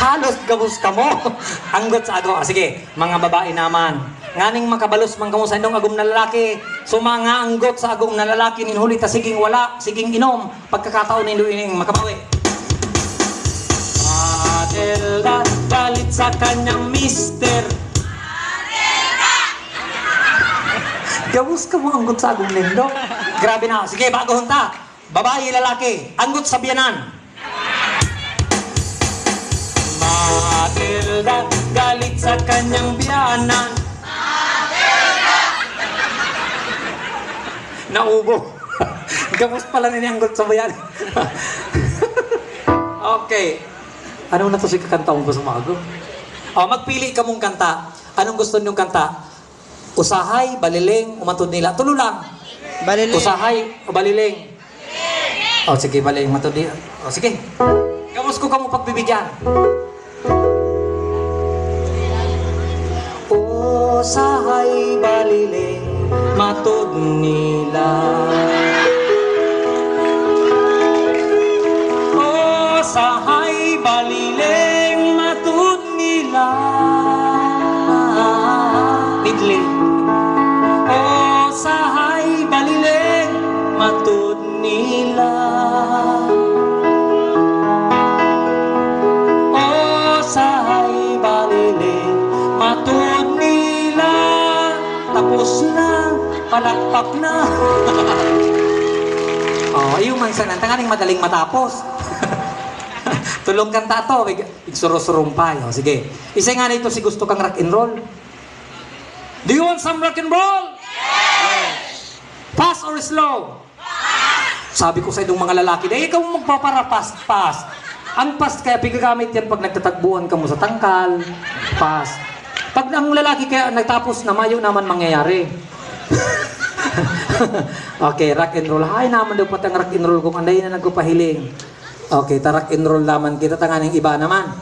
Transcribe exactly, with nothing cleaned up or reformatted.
Halos gabos kamo. Anggot sa agom. Ah, sige, mga babae naman. Nganing makabalos man kamo sa indong agom na lalaki. So, mga anggot sa agom na lalaki, nin huli ta siging wala, siging inom. Pagkakataon nindo ining makabawi. Matilda, galit sa kanyang mister. Gabos kamo anggot sa agom nindo. Grabe na. Sige, bagohon ta. Babae, lalaki, anggot sa biyanan. Matilda, galit sa kanyang biyanan. Naubo. Gabos pala na niya anggot sa biyanan. Okay. Ano na to si kakantahon ko sa mga agom? O, magpili kamong kanta. Anong gusto niyong kanta? Usahay, baliling, o matod nila. Tulo lang. Baliling. Usahay o baliling? O, sige, baliling, matod nila. O, sige. Gabos ko kamo pagbibigyan. Usahay, baliling, matod nila. Usahay, baliling, matod nila. Midley. Usahay, baliling, matod nila. Usahay, baliling, matod nila. Tapos na, palakpak na. O, iyo man sana. Tanganing madaling matapos. Tulong kanta to, ig-, igsurong-surong pa. O, sige. Isa nga na ito si gusto kang rock and roll. Do you want some rock and roll? Yes! Fast or slow? Sabi ko sa itong mga lalaki, "Dai ikaw magpapara fast, fast." Ang fast kaya pigagamit yan pag nagtatagbuhan kamo sa tangkal. Fast. Pag ang lalaki kaya nagtapos na, mayo naman mangyayari. Okay, rock and roll. Hay naman daw pati ang rock and roll kung anday na nagpapahiling. Okay, ta rock and roll naman kita, tanganing iba naman.